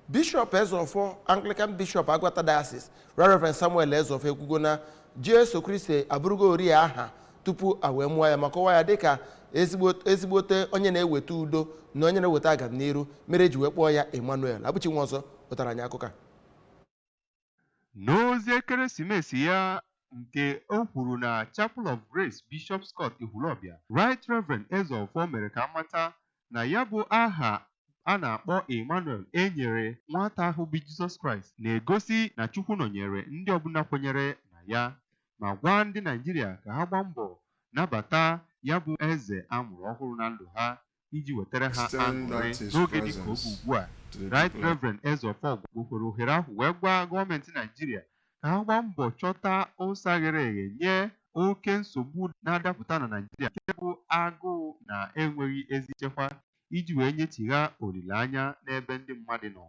Bishọp Ezeofor, Anglican Bishop Aguata Diocese, Right Reverend Samuel Ezeofor, ekwugo na Jesu Kristi abụrụgo ori aha tupu a wee mụọ ya, ma kọwaa ya dịka ezigbo ezigbote onye na-eweta udo na onye na-eweta agamniru, mere eji wee kpọọ ya Emmanuel. Abụchi Nwaọzọ wetara anyị akụkọ a. N'ozi ekeresimesi ya nke o kwuru na Chapel of Grace, Bishop's Court, Ekwulobia, Right Reverend Ezeofor mere ka amata na ya bụ aha a na-akpọ Emmanuel e nyere nwata ahụ bụ Jizọs Kraịst na-egosi na Chukwu nọnyere ndị ọbụla kwenyere na ya, ma gwa ndị Naijiria ka ha gbaa mbọ nabata ya bụ eze a mụrụ ọhụrụ na ndụ ha iji wetara ha Extend aṅụrị out his n'oge dịka oge presence ugbu a. to the Right people of Reverend Ezeofor gbukwere ohere ahụ wee gwa gọọmenti Naijiria ka ha gbaa mbọ chọta ụsa ghere eghe nye oke nsogbu na-adapụta na Naijiria, nke bụ agụụ na enweghị ezi nchekwa, iji wee nyechigha olileanya n'ebe ndị mmadụ nọ.